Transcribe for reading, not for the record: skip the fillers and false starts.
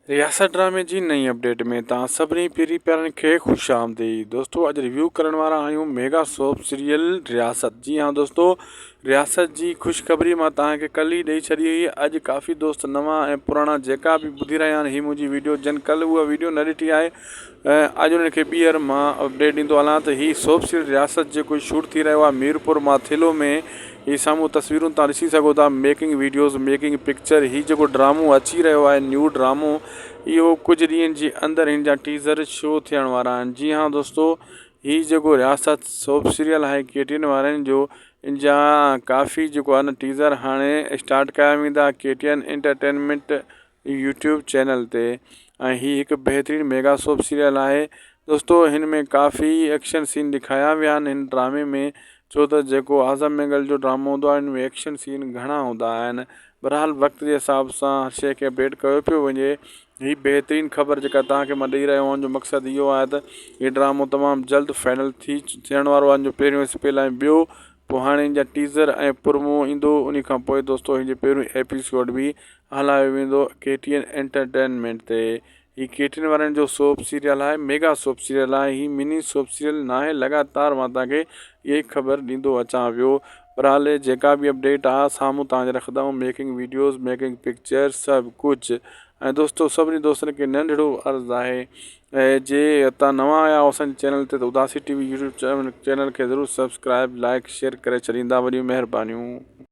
رياست ڊرامي جي نئين اپڊيٽ ۾ توهان سڀني پيري پيارن کي خوش آمديد دوستو اڄ ريويو ڪرڻ وارا آهيون ميگا سوپ سيريل رياست جي ها دوستو رياست جي خوشخبري مان توهان کي ڪل ئي ڏئي ڇڏي هئي اڄ ڪافي دوست نوان ۽ پراڻا جيڪا به ٻڌي رهيا آهن هي منهنجي ويڊيو جن ڪل اها ويڊيو نه ڏٺي آهي اڄ انهن کي ٻيهر مان اپڊيٽ ڏيندو هلان ته هي سوپ سيريل رياست جيڪو شوٽ ٿي رهيو آهي ميرپور ماٿيلو ۾ هي سامهون تصويرون توهان ڏسي سگهو ٿا ميڪنگ ويڊيوز ميڪنگ پڪچر هي جيڪو ڊرامو اچي رهيو آهي نيو ڊرامو اهو ڪجهه ڏينهن جي اندر هن جا ٽيزر شو ٿيڻ وارا آهن جي ها دوستو هي جيڪو رياست سوپ سيريل آهي ڪي ٽي اين وارن جو ان جا ڪافي جيڪو آهي نه ٽيزر هاڻي اسٽارٽ ڪيا ويندا K T N entertainment YouTube channel تي ۽ هي هڪ بهترين ميگا سوپ سيريل آهي دوستو هن ۾ ڪافي ايڪشن سين ڏيکايا ويا آهن هن ڊرامي ۾ ڇو ته جيڪو اعظم مينگل جو ڊرامو هوندو آهي ان ۾ ايڪشن سين گهڻا هوندا آهن بهرحال وقت جي حساب سان هر شيء کي اپڊيٽ ڪيو پيو وڃي هي بهترين خبر جيڪا توهان کي مان ڏئي رهيو آهيان ان جو مقصد اهو آهي ته هي ڊرامو تمام جلد فائنل ٿي ٿيڻ وارو آهي ان جو پهريون اسپيل ۽ ٻيو پوء هاڻي ان جا ٽيزر ۽ پرومو ايندو انهي کان پوء دوستو هن جي پهريون ايپيسوڊ به هلايو ويندو ڪي ٽي اين انٽرٽينمينٽ تي هي ڪي ٽي اين وارن جو سوپ سيريل آهي ميگا سوپ سيريل آهي هي مني سوپ سيريل ناهي لڳاتار مان توهان کي اهي خبر ڏيندو اچان پيو بهرحال جيڪا به اپڊيٽ آ سامهون توهان جي رکندم ميڪنگ ويڊيوز ميڪنگ پڪچر سڀ ڪجهه ۽ دوستو سڀني دوستن کي ننڍڙو عرض آهي ۽ جي تان نوان آيا آهيو اسان جي چينل تي ته Udasi T V YouTube channel کي ضرور سبسڪرائب لائڪ شيئر ڪري ڇڏيندا وڏيون مهربانيون.